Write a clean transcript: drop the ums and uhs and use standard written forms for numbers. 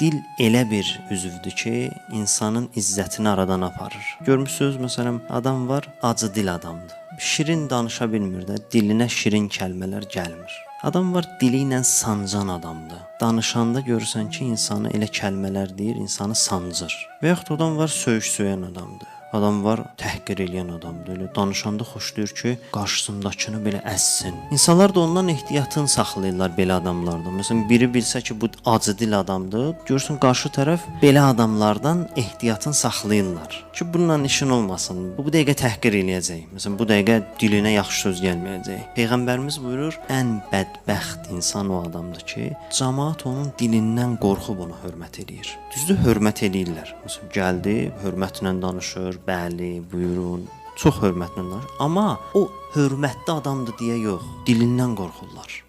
Dil elə bir üzvdür ki, insanın izzətini aradan aparır. Görmüsüz, məsələn, adam var, acı dil adamdır. Şirin danışa bilmir də, dilinə şirin kəlmələr gəlmir. Adam var, dili ilə sancan adamdır. Danışanda görürsən ki, insanı elə kəlmələr deyir, insanı sancır. Və yaxud adam var, söyüş söyən adamdır. Adam var, təhqir eləyən adamdır. Elə danışanda xoşlayır ki, qarşısındakını belə əzsin. İnsanlar da ondan ehtiyatını saxlayırlar belə adamlardan. Məsələn, biri bilsə ki, bu acı dil adamdır, görürsən qarşı tərəf belə adamlardan ehtiyatını saxlayırlar ki, bununla işin olmasın. Bu dəqiqə təhqir eləyəcək. Məsələn, bu dəqiqə dilinə yaxşı söz gəlməyəcək. Peyğəmbərimiz buyurur, ən bədbəxt insan o adamdır ki, camaat onun dilindən qorxub ona hörmət eləyir. Düzdür, hörmət eləyirlər. Məsələn, gəldi, hörmətlə danışır, bəli, buyurun, çox hörmətlə danışır. Amma o hörmətli adamdır deyə yox, dilindən qorxurlar.